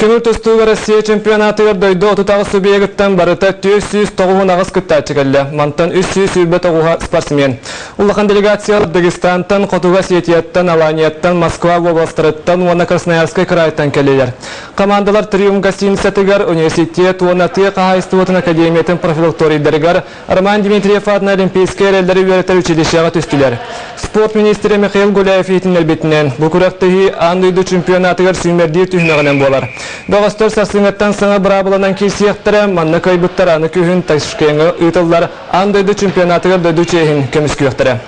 Көҥүл тустууга Россия чемпионатыгар дойду 38 субъегыттан барыта 498 кыттааччы кэллэ. Мантан 329-а спортсмен. Улахан делегация Дагестантан, Хотугу Осетияттан, Аланияттан, Москва уобаластарыттан уонна Красноярскай кыраайтан кэллилэр. Командалар Триумф гостиницатыгар университет уонна тыа хаһаайыстыбатын академиятын профилакторийдарыгар Роман Дмитриев аатынан Олимпийскай эрэллэри үөрэтэр училищеҕа түстүлэр. Спорт министрэ Михаил Гуляев иһитиннэрбитинэн, бу күрэхтэһии аан дойду чемпионатыгар сүүмэрдиир түһүмэҕинэн буолар. Бөҕөстөр сарсыҥҥыттан саҥа быраабыланан киирсиэхтэрэ, манна кыайбыттар аны күһүн Ташкеҥҥа ыытыллар аан дойду чемпионатыгар дойду чиэһин көмүскүөхтэрэ.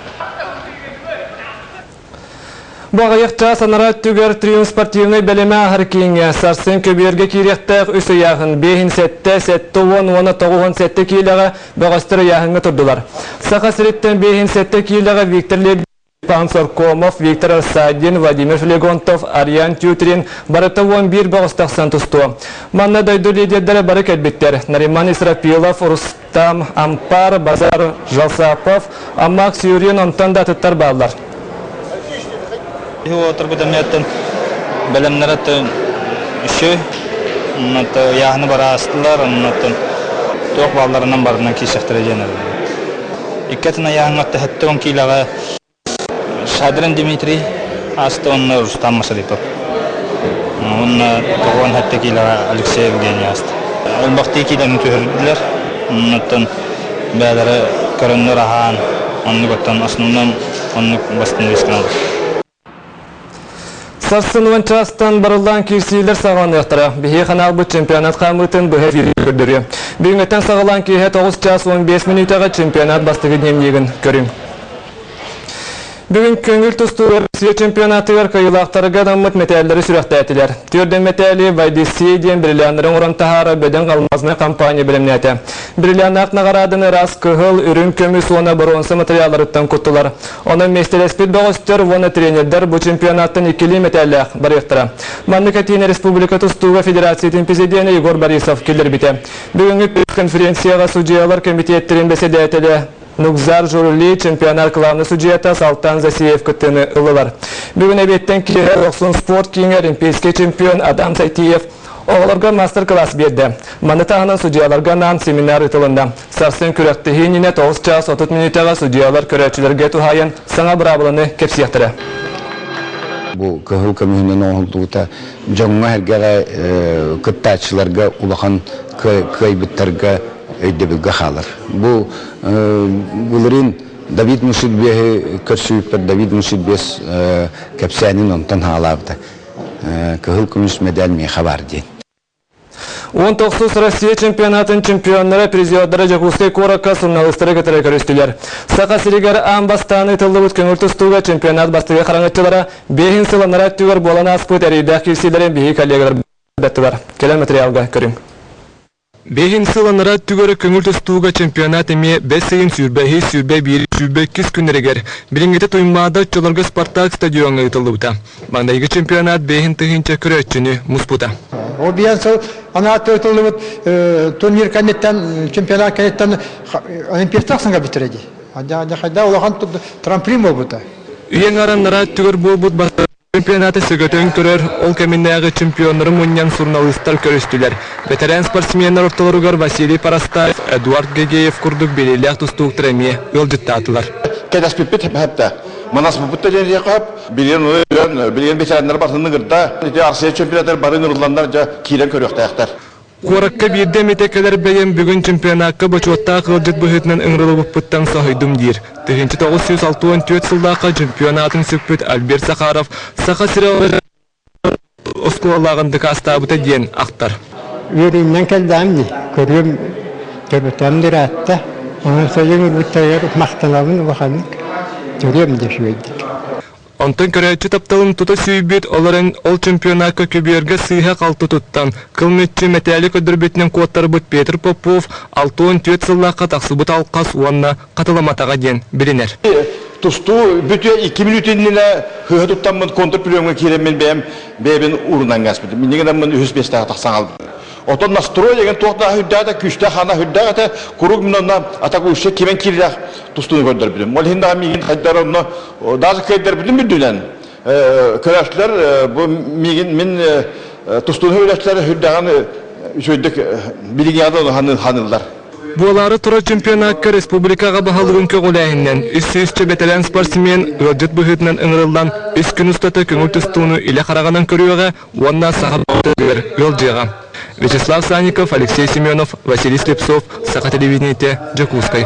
Бу аҕыйах чаас анараа өттүгэр Триумф спортивнай бэлэмэ ааһар кииҥҥэ сарсын көбүөргэ киириэхтээх үс ыйааһын биэһин сэттэ, 70 уонна 97 киилэҕэ бөҕөстөр ыйааһыҥҥа турдулар. Саха сириттэн биэһин сэттэ киилэҕэ Виктор Лебедев, Степан Соркомов, Виктор Рассадин, Владимир Флегонтов, Ариан Тютрин барыта 11 бөҕөс тахсан тустуо. Манна дойду лидердэрэ бары кэлбиттэр. Нариман Исрапилов, Рустам Ампар, Базар Жалсапов, Аммак Юрин онтон да атыттар бааллар. Уолаттарбыт эмиэттэн бэлэмнэрэ үчүгэй. Ыйааһыны бараастылар, оннуттан туох баалларынан барынан киирсэхтэрэ диэн Икки атын ыйааһыҥҥа 70 киилэҕэ Шадрин Дмитрий ааста уонна Рустам Масарипов. Уонна 97 киилэҕэ Алексей Евгений ааста. Элбэхтии киилэни түһэрдилэр. Оннуттан бэйэлэрэ көрөннөр аһаан, оннук оттон основном оннук бастыҥ гыналлар. Сарсын уон чаастан барыллаан киирсиилэр саҕаланыахтара. Биһиги ханаалбыт чемпионат хаамыытын быһа эфиргэ көрдөрүө. Бүгүҥҥүттэн саҕалаан киэһэ 9 чаас 15 мүнүүтэҕэ чемпионат бастакы дневнигин көрүҥ. Бүгүн көҥүл тустуу Россия чемпионатыгар кыайыылаахтарга анаммыт мэтээллэри сүрэхтээтилэр. Түөрдэн мэтээли Вайдесси диэн бриллианнары оҥорон таһаара бөдөҥ алмазная компания бэлэмнээтэ. Бриллианнаах наҕарааданы ыраас кыһыл, үрүҥ көмүс уонна боруонса материалларыттан куттулар. Онон миэстэлэспит бөҕөстөр уонна тренердэр бу чемпионаттан иккилии мэтээллээх барыахтара. Маннык этиини республика тустууга федерациятын президенэ Егор Борисов киллэрбитэ. Бүгүҥҥү пресс-конференцияҕа судьуйалар кэмитиэттэрин бэсэдээтэлэ Нукзар Журули чемпионат главный судьуйата Салтан Засиев кыттыыны ыллылар. Бүгүн эбиэттэн киэһэ Дохсун спорт кииҥэ олимпийский чемпион Адам Сайтиев оҕолорго мастер-класс биэрдэ. Маны таһынан судьуйаларга анаан семинар ыытылынна. Сарсын күрэхтэһии иннинэ 9 чаас 30 мүнүүтэҕэ судьуйалар көрөөччүлэргэ туһаайан саҥа быраабыланы кэпсиэхтэрэ. Бу кыһыл көмүһүнэн оҥоһуллубута дьоҥҥо-сэргэҕэ кыттааччыларга улахан кыайбыттарга өйдөбүлгэ хаалар. Бу былырыын Давид Мусидбеһи көрсүбүппэр Давид Мусидбес кэпсээнин онтон хаалаабыта. Кыһыл көмүс мэдээл миэхэ баар диэн. 19 Россия чемпионатын чемпионнара, призердара Дьокуускай куоракка суруналыыстары кытары көрүстүлэр. Саха сиригэр аан бастаан ыытыллыбыт көҥүл тустууга чемпионат бастакы хараҥаччылара биэһин сыл анараа өттүгэр буолан ааспыт эрэйдээх киирсиилэрин биһиги коллегалар баттылар. Кэлэн материалга көрүҥ. Биэһин сыл анараа өттүгэр көҥүл тустууга чемпионат эмиэ бэс ыйын сүүрбэһис, 21, 22 күннэригэр билиҥҥитэ Туймаада оччолорго Спартак стадиоҥҥа ыытыллыбыта. Маҥнайгы чемпионат биэһин тыһыынча көрөөччүнү муспута. Ол биэс сыл анараа ыытыллыбыт турнир кэнниттэн, чемпионат кэнниттэн олимпиецтар саҥа бүтэрэ дии. Хайда улахан трамплин буолбута. Үйэҥ араннара өттүгэр буолбут Чемпионаты сөгөтөн көрөр, ол кэминээҕи чемпионнары мунньан суруналыыстар көрүстүлэр. Бэтэрээн спортсменнар ортолоругар Василий Парастаев, Эдуард Гегеев курдук билиилээх тустууктар эмиэ ыалдьыттаатылар. Кэтэспиппит хэптэ. Манаспыппыт да диэн диэххэ билигин билигин ветераннар барытын ыҥырда. Ити Арсия чемпионаттар бары ыҥырылланнар дьэ киирэн көрүөхтээхтэр. Куоракка биирдэ эмитэ кэлэр бэйэм бүгүн чемпионакка бочуоттаах ыалдьыт быһыытынан ыҥырыллыбыппыттан соһуйдум диир. 1964 сыллаахха чемпионатын сүкпүт Альберт Захаров Саха сирэ оскуолалааҕын дакаастаабыта диэн ахтар. Үөрүүннэн кэллэҕим дии, көрүөм, төрөтөм ыраатта. Онон сайын ылбыттарыгар махтанабын улаханнык, төрүөм да үчүгэйдик. Онтон көрөөччү тапталын тута сүүйбүт, ол эрэн ол чемпионакка көбүөргэ сыыһа-халты туттан, кыл мүччү мэтээли көрдөрбүтүнэн куоттарбыт Петр Попов 64 сыллаахха тахсыбыт алҕас уонна хатыламатаҕа диэн билинэр. Тустуу бүтүө 2 мүнүүт иннинэ сыыһа туттаммын контрприемҥа киирэммин бэйэм бэйэбин уурунан ааспытым. Иннигин гынаммын үһүс миэстэҕэ тахсан хаалбытым. Оттон настрой деген туох да үрдээх күүстээх хаана үрдээх этэ, куруук мин онно атакующий кимэн киириэх тустууну көрдөрбүтүм. Ол иһин даҕаны миигин хайдар онно даже кыайдарбытын үрдүнэн көрөөччүлэр бу миигин мин Тустууну үлэчилэр үрдэҕин үчүгэйдик билиҥҥэ ханыллар. Буолаары турар чемпионакка республикаҕа баһылыгын көҕүлээһининэн 300 бэтэрээн спортсмен ыалдьыт быһыытынан ыҥырыллан үс күн устата көҥүл тустууну илэ хараҕынан көрүөҕэ уонна саха бөҕөтүгэр ыалдьыаҕа. Вячеслав Санников, Алексей Семенов, Василий Слепцов, Саха телевидениетэ, Дьокуускай.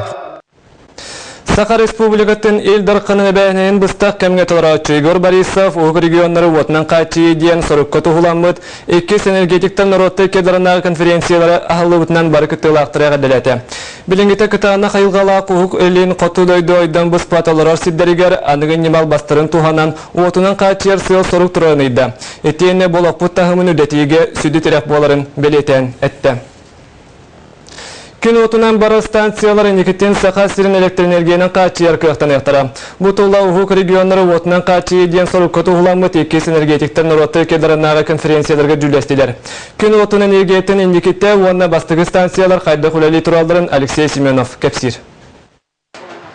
Саха Республикатын Ил Дарханын эбээһинэһин быстах кэмҥэ толорооччу Егор Борисов уһук регионнары уотунан хааччыйыы диэн сорукка туһуламмыт иккис энергетиктэр норуоттар кедрынааҕы конференциялара аһыллыбытынан бары кыттыылаахтары эҕэрдэлээтэ. Билиҥҥитэ кытаанах айылҕалаах Уһук Илин хоту дойду ойдон быспат олорор сирдэригэр аныгы ньыма албастарын туһанан уотунан хааччыйар сыал-сорук турарын ыйда. Итиэннэ бу олохпут таһымын үрдэтиигэ сүдү тирэх буоларын бэлиэтээн эттэ. Күн уотунан барар станциялар инникитин Саха сирин электроэнергиянан хааччыйар кыахтаныахтара. Бу тула уһук регионнары уотунан хааччыйыы диэн сорукка туһуламмыт иккис энергетиктэр норуоттар иккидарынааҕы конференцияларга дьүүллэстилэр. Күн уотун энергиятын инникитэ уонна бастакы станциялар хайдах үлэлии туралларын Алексей Семенов кэпсиир.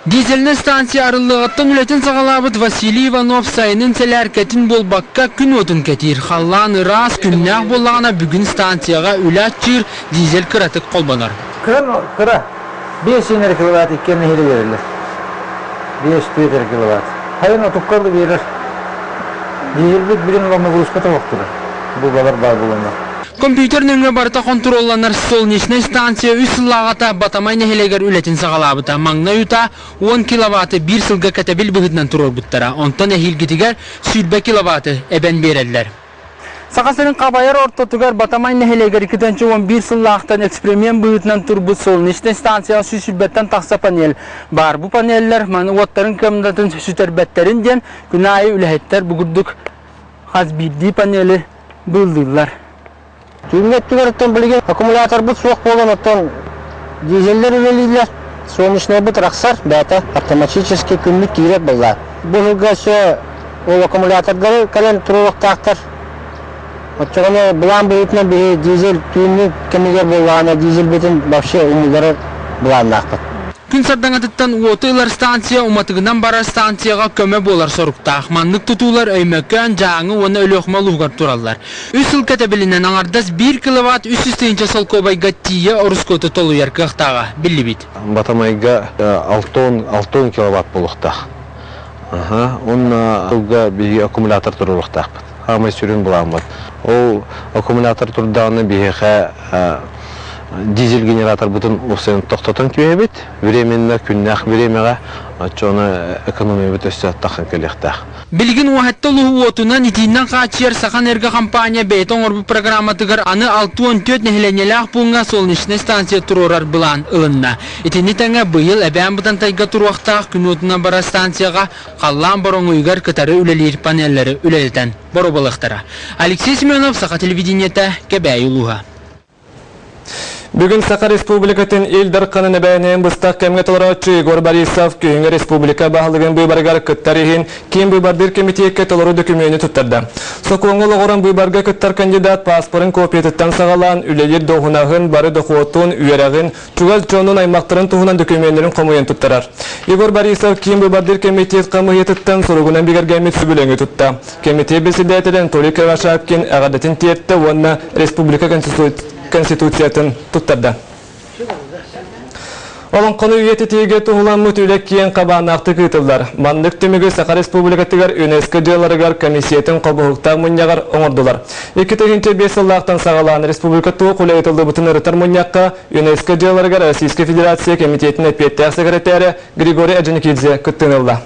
Дизельнэй станция арыллыаҕыттан үлэтин саҕалаабыт Василий Иванов сайынын сэлээркэтин буолбакка күн уотун кэтиир. Халлаан ыраас, күннээх буоллаҕына бүгүн станцияҕа үлэ аччыыр, дизель кыратык холбонор. Кыра, кыра. Биэс сиэнэр киловатт иккиэн нэһиилэ биэрэллэр. Биэс түөрт эрэ киловатт. Хайын отукка биэрэр. Дизельбит билин ноҕуруска тоһохтурар. Бу балар баар буоланнар. Компьютер нөҥүө барыта хонтуруолланар Солнечнай станция үс сыллааҕыта Батамай нэһилиэгэр үлэтин саҕалаабыта. Маҥнай утаа 10 киловатты биир сылга кэтэбил быһыытынан туруорбуттара. Онтон эһиилгитигэр 20 киловатты эбэн биэрэллэр. Саха сирин хабайар ортотугар Батамай нэһилиэгэр 2011 сыллаахтан эксперимент быһыытынан турбут Солнечнай станцияҕа 120-тэн тахса панель баар. Бу панеллэр маны уоттарын кыамтатын сүтэрбэттэрин диэн күн аайы үлэһиттэр бу курдук хас биирдии панели быыллыыллар. Түүҥҥү өттүгэр оттон билигин аккумуляторбыт суох буолан оттон дизеллэр үлэлииллэр, солнечнайбыт арахсар, бэйэтэ автоматически күммүт киирэр буолла. Бу сылга өссө ол аккумулятордары кэлэн туруоруохтаахтар. Оччоҕуна былаан быһыытынан биһи дизель түүҥҥү кэмигэр буоллаҕына дизельбитин вообще умулларар былааннаахпыт. Күн сардаҥатыттан уоту ылар станция уматыгынан барар станцияҕа көмө буолар соруктаах. Маннык тутуулар Өймөкөөн, Дьааҥы уонна Өлүөхүмэ улууһугар тураллар. Үс сыл кэтэбилинэн аҥардас 1 киловатт 300 тыһыынча солкуобайга тиийэ ороскуоту толуйар кыахтааҕа биллибит. Батамайга 6 киловатт буолуохтаах. Уонна сылга биһиги аккумулятор туруоруохтаахпыт. Хаамай сүрүн былааммыт. Ол аккумулятор турдаҕына биһиэхэ дизель генераторбытын уопсайын тохтотон түһэбит. Временно күннээх бириэмэҕэ оччоҕуна экономиябыт өссө таххан кэлиэхтээх. Билигин уоһатта улууһу уотунан итииннэн хааччыйар Сахаэнерго компания бэйэтэ оҥорбут программатыгар аны 64 нэһилиэнньэлээх пууҥҥа солнечнай станция туруорар былаан ылынна. Итини тэҥэ быйыл Эбээн Бытантайга туруохтаах күн уотунан барар станцияҕа халлаан бороҥуйугар кытары үлэлиир панеллэри үлэлэтэн боруобалыахтара. Алексей Семенов, Саха телевидениетэ, Кэбээйи улууһа. Бүгүн Саха Республикатын Ил Дарханын эбээнээн быстах кэмҥэ толорооччу Егор Борисов күһүҥҥү республика баһылыгын быыбарыгар кыттар иһин киин быыбардыыр кэмитиэккэ толору дөкүмүөнү туттарда. Сокуоҥҥа олоҕуран быыбарга кыттар кандидат пааспарын копиятыттан саҕалаан үлэлиир дуоһунаһын, бары дохуотун, үөрэҕин, чугас дьонун, аймахтарын туһунан дөкүмүөннэрин хомуйан туттарар. Егор Борисов киин быыбардыыр кэмитиэт хамыыһыйатыттан суругунан бигэргэммит сөбүлэҥи тутта. Кэмитиэт председателэ Анатолий Кривошапкин эҕэрдэтин тиэртэ уонна республика Конституциятын туттарда. Олоҥхону үйэтитиигэ туһуламмыт үлэ киэҥ хабааннаахтык ыытыллар. Маннык түмүгү Саха Республикатыгар ЮНЕСКО дьыаларыгар комиссиятын холбоһуктаах мунньаҕар оҥордулар. 2005 сыллаахтан саҕалаан республика туох үлэ ыытыллыбытын ырытар мунньахха ЮНЕСКО дьыаларыгар Российскай Федерация Кэмитиэтин эппиэттээх сэкирэтээрэ Григорий Орджоникидзе кыттыыны ылла.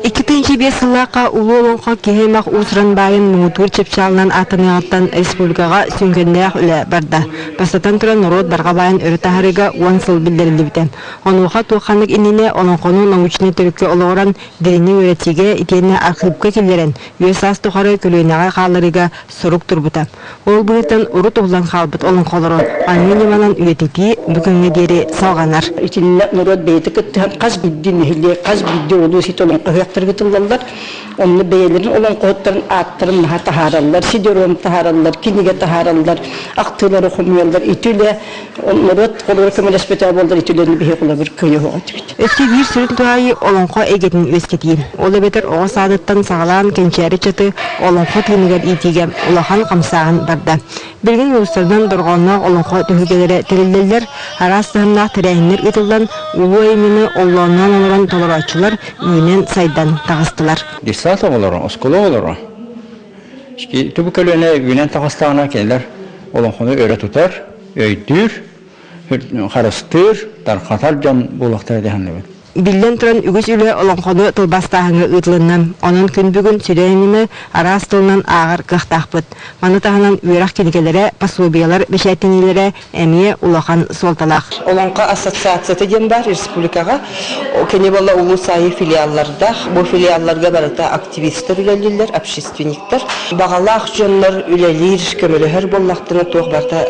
2005 сыллаахха Улуу Олоҥхо киһи аймах уус-уран баайын муҥутуур чыпчаалынан ааттаныаҕыттан республикаҕа сүҥкэннээх үлэ барда. Бастатан туран, норуот барҕа баайын өрө таһаарыыга 10 сыл биллэриллибитэ. Онуоха туох-ханнык иннинэ олоҥхону научнай төрүккэ олоҕуран дириҥник үөрэтиигэ итиэннэ архыыпка киллэрэн, үйэ-саас тухары көлүөнэҕэ хаалларыыга сорук турбута. Ол быһыытынан урут уһуллан хаалбыт олоҥхолору аныгы ньыманан үйэтитии бу күҥҥэ диэри салҕанар. Итиннэ норуот бэйэтэ кыттыһан хас биирдии нэһилиэк, хас биирдии улуус ити олоҥхо ыһыахтарга тыллаллар. буолаллар. Онно бэйэлэрин олоҥхоһуттарын ааттарын наһаа таһаараллар, сидером таһаараллар, кинигэ таһаараллар, ахтыылары хомуйаллар. Ити үлэ норуот холобура көмөлөспөтөө буоллар ити үлэни биһи холобур кыайыһоҕа этибит. Өссө биир сүрүн туһаайыы олоҥхо эйгэтин үөскэтии. Ол эбэтэр оҕо саадыттан саҕалаан кэнчээри ыччаты олоҥхо тыыныгар иитиигэ улахан хамсааһын барда. Билигин улуустарынан дорҕоонноох олоҥхо түһүлгэлэрэ тэриллэллэр, араас таһымнаах тэрээһиннэр ыытыллан, улуу айымньыны оллоонноон олорон толорооччулар үүнэн-сайдан таҕыстылар. Детсад оҕолоро, оскуола оҕолоро түбү көлүөнэ үүнэн таҕыстаҕына кинилэр олоҥхону өрө тутар, өйдүүр, харыстыыр, тарҕатар дьон буолуохтара дии саныыбын. Биллэн туран, үгүс үлэ олоҥхону тылбаастааһыҥҥа ыытылынна. Онон күн бүгүн сүрүн араас тылынан ааҕар кыахтаахпыт. Маны таһынан үөрэх кинигэлэрэ, пособиелар бэчээттэниилэрэ эмиэ улахан суолталаах. Олоҥхо ассоциацията диэн баар республикаҕа. Кини буолла улуус аайы филиаллардаах. Бу филиалларга барыта активистар үлэлииллэр, общественниктар. Баҕалаах дьоннор үлэлиир, көмөлөһөр буоллахтарына туох барыта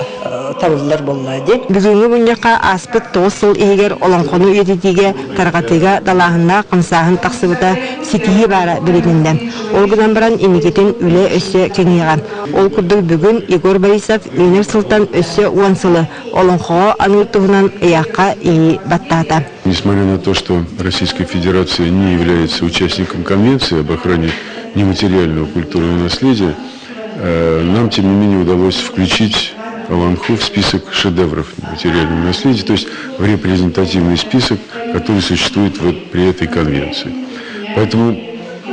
табыллар буолла дии. Бүгүҥҥү мунньахха ааспыт 9 сыл иһигэр олоҥхону үйэтитиигэ, тарҕатыыга далааһыннаах хамсааһын тахсыбыта ситиһии баара билиннэ. Ол гынан баран инникитин үлэ өссө кэҥиэҕэ. Ол курдук бүгүн Егор Борисов үүнэр сылтан өссө 10 сылы олоҥхоҕо аныыр туһунан ыйаахха илии баттаата. Несмотря на то, что Российская Федерация не является участником Конвенции об охране нематериального культурного наследия, нам, тем не менее, удалось включить Олонху в список шедевров материального наследия, то есть в репрезентативный список, который существует вот при этой конвенции. Поэтому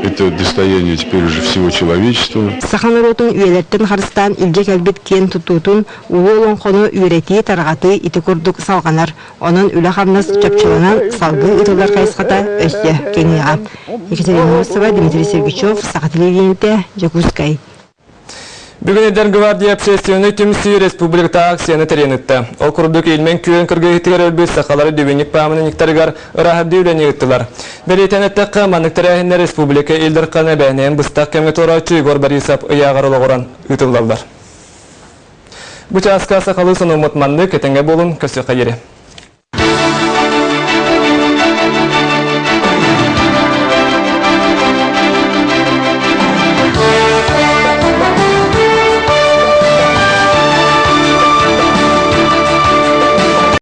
это достояние теперь уже всего человечества. Саха норуотун үйэлэртэн харыстаан илдьэ кэлбит киэн туттуутун улуу олоҥхону үөрэтии, тарҕатыы ити курдук салҕанар. Онон үлэ-хамнас чопчуланан салгыы ыытыллар хайысхата өссө кэҥиэҕэ. Екатерина Морсова, Дмитрий Сергучев, Саха телевидениетэ, Дьокуускай. Бүгүн Эдэр гвардия общественнай түмсүү республикатааҕы акцияны тэрийэн ытта. Ол курдук Ильмень күөн кыргыһыытыгар өлбүт сахалары дүбүнньүк пааматынньыктарыгар ырааһырдыы үлэни ыыттылар. Бэлиэтээн эттэххэ, маннык тэрээһиннэр республика Ил Дархана эбээнэйэн быстах кэмҥэ туорааччы Егор Борисов ыйааҕар олоҕуран ыытыллаллар. Бу чааска сахалыы сонуммут маннык, этэҥҥэ буолун, көрсүөххэ диэри.